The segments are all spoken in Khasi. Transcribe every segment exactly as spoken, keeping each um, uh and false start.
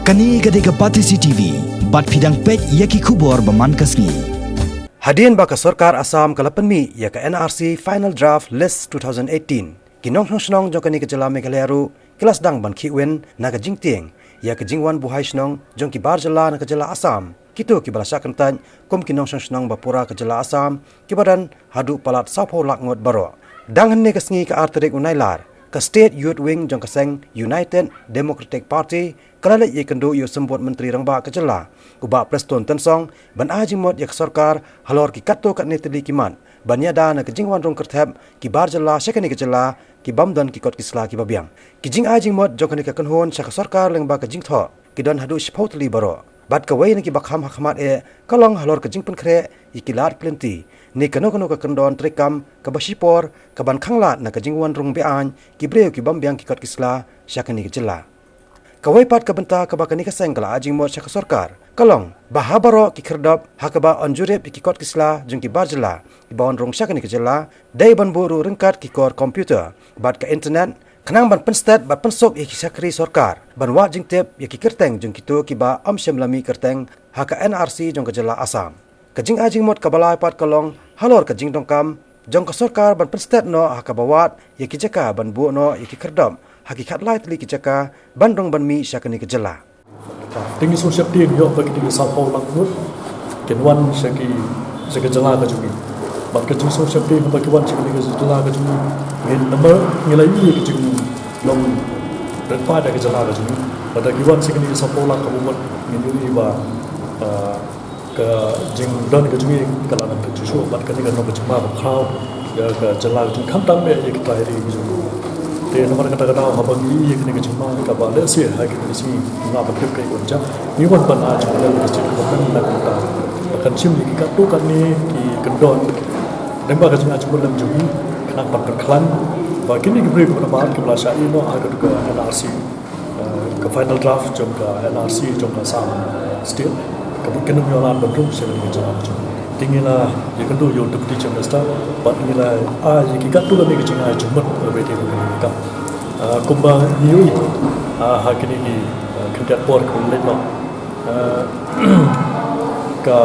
Kane ka dei ka Batesi T V, bad phi dang peit ïa ki khubor ba man ka sngi. Hadien ba ka sorkar Assam ka la pynmih ïa ka N R C Final Draft List two thousand eighteen, ki nongshong shnong jong kane ka jylla Meghalaya ruh ki la sdang ban khih win na ka jingtieng ïa ka jingwan buhai shnong jong ki bar jylla na ka jylla Assam, kito kiba la shah kyntait kum ki nongshong shnong ba pura ka jylla Assam, kiba don haduh palat sawphew lak ngut baroh. Dang hynne ka sngi, ka ar tarik u Nailar, ka State Youth Wing jong ka seng United Democratic Party ka la leit ïakynduh ïa u symbud Myntri Rangbah ka jylla, u Bah Prestone Tynsong, ban ai jingmut ïa ka sorkar halor ki katto katne tylli ki mat ban ïada na ka jingwan rung kyrthep ki bar jylla sha kane ka jylla, ki bym don ki kot ki sla kiba biang. Ki jingai jingmut jong kane ka kynhun sha ka sorkar lyngba ka jingthoh ki don haduh shiphew tylli baroh. Bad kawei na kiba kham ha khmat eh ka long halor ka jingpynkhreh ïa ki lad ki lynti ne kano kano ka kyndon treikam kaba shipor kaban khanglad na ka jingwan rung be-aiñ ki briew ki bym biang ki kot ki sla sha kane ka jylla. Kawei pat ka bynta kaba kane ka seng ka la ai jingmut sha ka sorkar ka long ba ha baroh ki khyrdop ha kaba yn jurip ïa ki kot ki sla jong ki bar jylla kiba wan rung sha kane ka jylla, dei ban buh ruh ryngkat ki kor computer bad ka internet, khnang ban pynstet bad pynsuk ïa ki shakri sorkar ban wad jingtip ïa ki kyrteng jong kito kiba ym shym la mih kyrteng ha ka N R C jong ka jylla Assam. Ka jingai jingmut kaba lai pat ka long halor ka jingdonkam jong ka sorkar ban pynstet noh ha kaba wad ïa ki jaka ban buh noh ïa ki khyrdop ha ki khatlai tylli ki jaka ban rung ban mih sha kane ka jylla. Te ngi sngewsih te ngi ïoh ba ki dei sawphew lak ngut kin wan sha ki, sha ka jylla ka jong ngi. Bad ka jingsngewsih te ba ki wan sha kane ka jylla ka jong ngi, ngin namar ngi la ïohi ka jinglong rit paid ha ka jylla ka jong ngi. Bad da ki wan sha kane sawphew lak, ka mut ngin ïohi ba, ah, ka jingdon ka jong ngi ka la nang pynjur shuh, bad kane ka long ka jingma ba khraw ïa ka jylla ka jong ngi, khamtam eh ïa ki trai ri ka jong ngi. Te namar kata ka daw, haba ngi ïohi ïa kane ka jingma, kaba lehse ha kine ki sngi ngim lah ban tip kaei kaban jia, ngi wan ban ai jingmut ïa ka state government na ka bynta ba kan shim ïa ki katto katne ki kyndon lyngba ka jingai jingmut jong ngi, khnang ban pynkhlaiñ ba kine ki briew kiba nabar kiba la shah ïeh noh ha ka, ka N R C, eh, ka final draft jong ka N R C jong ka Assam State, ka bun kin ym ïoh lad ban rung sha kane ka jylla ka jong ngi. Te ngi la ïakynduh ïa u Deputy Chief Minister bad ngi la ai ïa ki katto katne ki jingai jingmut kaba ïadei bad kane ka kam. Ah, kumba ngi ïohi, ah, ha kine ki, ah, khyndiat por kiba la leit noh, ah, ka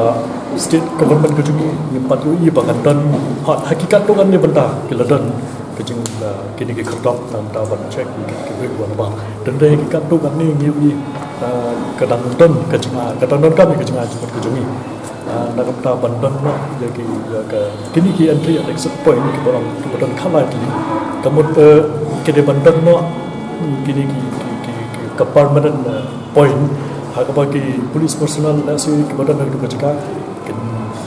state government ka jong ngi, ngim pat ïohi ba kan don, ha, ha ki katto katne bynta ki la don ka jing, ah, kine ki khyrdop na ka bynta ban check ïa ki, ki briew kiba nabar. Hynrei ha ki katto katne ngi ïohi, ah, ka dang don ka jingai, ka dang donkam ïa ka jingai jingmut ka jong ngi, ah, na ka bynta ban don noh ïa ki, ïa ka, kine ki entry and exit point kiba long, kiba don khatlai tylli. Ka mut, eh, ki dei ban don noh kine ki, ki, ki, ki, ka permanent, eh, point ha kaba ki police personnel lehse kiba don ha katu ka jaka kin,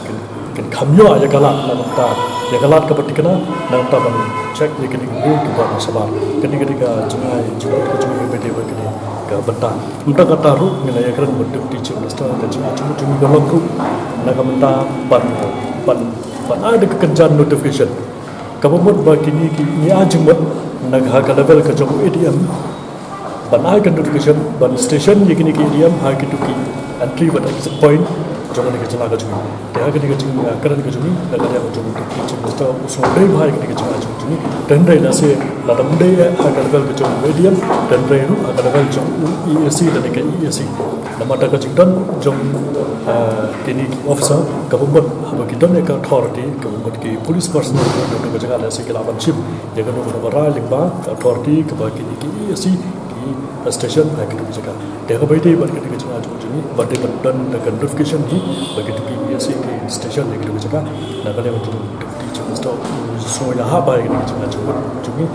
kin, kin kham ïoh ïa ka lad na ka bynta, ïa ka lad kaba thikna na ka bynta ban check ïa kine ki briew kiba don shabar. Kane ka dei ka jingai jingmut ka jong ngi kaba ïadei bad kane ka bynta. Mynta kata ruh ngi la ïakren bad Deputy Chief Minister, ka jingai jingmut jong ngi ka long ruh na ka bynta ban, ban, ban ai da ka kynja notification. Kaba mut ba kine ki, ngi ai jingmut na ka, ha ka level ka jong A D M ban ai ka notification ban station ïa kine ki A D M ha kito ki entry bad exit point jong kane ka jylla ka jong ngi. Te ha kane ka jing, ah, kren ka jong ngi, na ka liang ka jong u Deputy Chief Minister u sngew dei bha ïa kane ka jing, ah, jong ngi. Te hynrei lehse lada ym dei ha ka level ka jong u A D M, te hynrei ruh ha ka level jong u E A C lane ka E A C. Namar da ka jingdon jong, ah, kine ki officer kaba mut haba ki don ïa ka authority, kaba mut ki police personnel kaba don ha ka jaka, lehse ki lah ban shim ïa kano kano ka rai lyngba ka authority kaba kine ki E A C ki station ha kito ki jaka. Te kaba ïadei bad kane ka jing, ah, jong ngi, ba dei ban don da ka notification hi ba kito ki E A C ki station ïa kito ki jaka. Na ka liang jong u Deputy Chief Minister u sngew ïahap bha ïa kane ka jing, ah, jong ngi.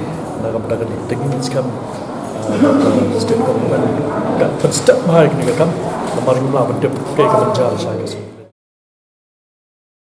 Na ka bynta kane te ngin skhem, ah, ba ka state government kan pynstep bha ïa kane ka kam namar ngim lah ban tip kaei kaban jia sha ka sngi.